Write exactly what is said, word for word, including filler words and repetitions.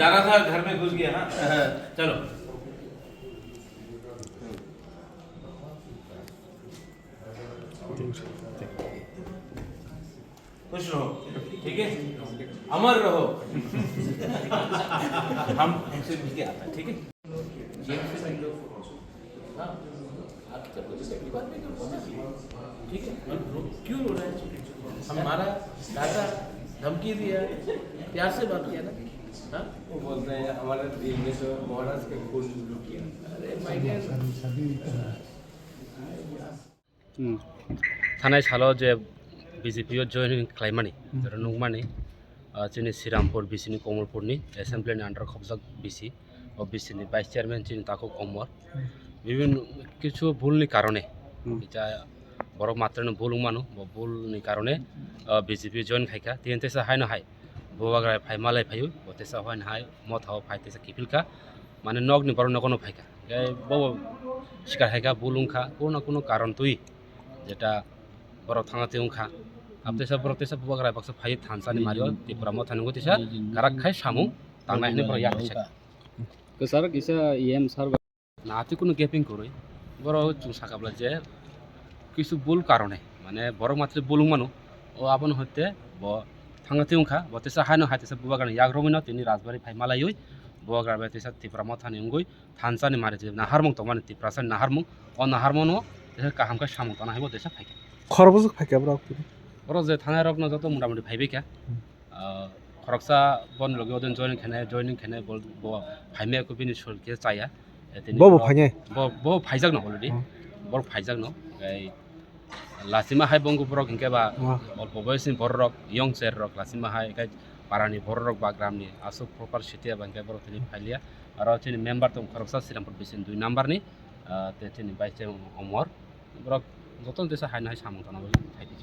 जा रहा था, घर में घुस गया ना। चलो। खुश रहो, ठीक है, अमर रहो। हम हमसे मिलके आता है, ठीक है। जेल से भी लोग, हाँ, आप जब मुझे सेफ्टी बात नहीं करो, ठीक है, हम रो-, क्यों रो रहे हैं? हमारा दादा धमकी दिया, प्यार से बात किया ना, हाँ? वो बोलते हैं, हमारे दिल में तो महाराज का खून लुट गया। अरे, my God। Hmm. Thanai salo je B J P o joining khlaimani, hmm, jora nukmani, ah, chini Srirampur B C ni Komolpur ni assembly ni under khobjak B C, o B C ni vice chairman chini Takhuk Omor. Hmm. Bibin kichu bul ni karone, hmm, kicha borok matrano bul wngmano, bo bul ni karone, ah, B J P join khaikha, tini teisa haino hai. Bubagra phai malai phaiwi, bo teisa hoi hai, motha o phai teisa kiphilkha, mane nokni borok nogo no phaikha. Khe bo sikar haikha, bul wngkha, kuno kuno karon twi, jeta borok thangna twi wngkha. Abo teisa borok teisa Bubagra baksa phai thansa ni mario, Tripura motha nungwi teisa karak khai samung tangnai hinwi borok yak teisa. Kwcharo kisa E M sir. Na, twi kunu gaping kwrwi. Borok chwng sakha bwlai je kisu bul karone, mane borok matri bul wngmano. O abono hoite bo thangna twi wngkha, bo teisa haino hai teisa Bubagrani yak romwino tini Rajbari phai malaiwi Bubagra bai teisa Tipra mothani wngwi thansa ni mari je naharmung tongmani Tiprasa ni naharmung. O naharmung no teisa kaham khe samung tana hai bo teisa phaikha. Khorokbwswk phaikha borok tini? Borok je thanai rokno joto mota moti phaibaikha. Hmm. Ah, khoroksa boni logi odin joining khainai, joining khainai bo, bo phaimaya khe bini sul khe chaya. Eh, tini bo bo borok phainai? Bo, bo phaijakno already. Hmm. Borok phaijakno. Tei lachima hai bo wngkha borok hinkhe ba, oh, olpo boyosni borok rok, young cher rok lachima hai khe parani borok rok ba gramni aswk proper city aba hinkhe borok tini phailiya. Aro chini member tong khoroksa Srirampur B C ni dui number ni, ah, tei chini vice chairman Omor. Borok jotono teisa haino hai samung tana bagwi phaidi.